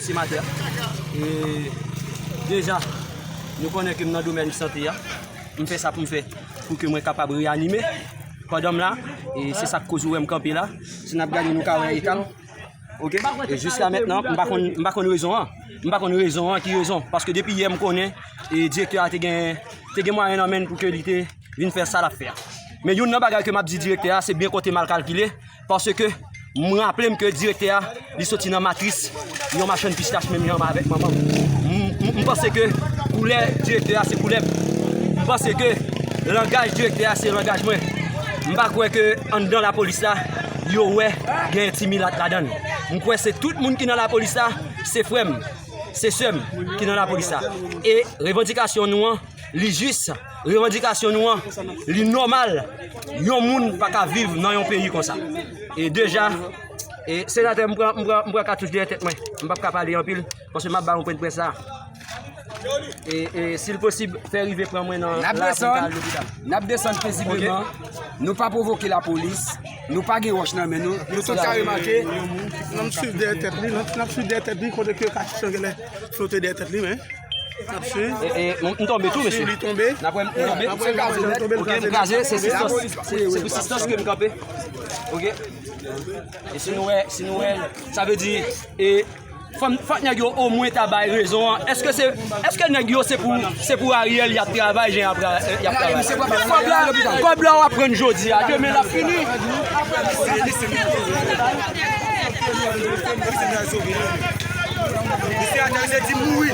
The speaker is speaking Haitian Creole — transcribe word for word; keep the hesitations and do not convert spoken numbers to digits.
Senatè, e, deja, nou konnen ke m nan domèn sante a. M fè sa pou m fè, pou ke mwen kapab reyanime pandan m la. E se sa k koz ou wè m kanpe la. Si n ap gade, nou ka wè eta m. Oke? E jiska mentnan, m pa konn, m pa konn rezon an. M pa konn rezon an, ki rezon. Paske depi yè m konnen, e, direktè a te gen, te gen mwayen nan men l pou ke li te vin fè sa l ap fè a. Men youn nan bagay ke m ap di direktè a, se byen konte m al kalkile, paske m raple m ke direktè a, li soti nan matris yon machann pistach menm jan avèk manman m. M, m, m panse ke koulè direktè a se koulè m. M panse ke langaj direktè a se langaj mwen. M pa kwè ke anndan lapolis la, yo wè gen ti milat ladan l. M kwè se tout moun ki nan lapolis la, se frè m, se sè m ki nan lapolis la. E revandikasyon nou an, li jis, revandikasyon nou an, li nòmal. Yon moun pa ka viv nan yon peyi konsa. E deja, e senatè, m pran, m pran, m pran katouch dèyè tèt mwen. M p ap ka pale anpil, paske m ap ba yon pwen de près la. E, e si l posib, fè rive pran mwen nan N ap la pou m ka al lopital. N ap desann pezibleman. Nou pa pwovoke lapolis. Nou pa gen wòch nan men nou. Nou tout ka remake. N ap swiv dèyè tèt li. N ap, n ap swiv dèyè tèt li. Kote ke katouch lan genlè flote dèyè tèt li, men. N ap swiv. E, e, m, m tonbe tou, mesye. Li tonbe. N ap wè m tonbe. Oke, m kraze, se sistans, se, se pou sistans ke m kanpe. Oke. E si nou wè, si nou wè, sa vle di, e, fò, fò nèg yo omwen ta bay rezon an. Èske se, èske nèg yo se pou, se pou Ariel y ap travay, jan y ap tra-, y ap travay? Kòb la, kòb la w ap pran jodi a, demen l ap fini. Misye atè, misye di mouri.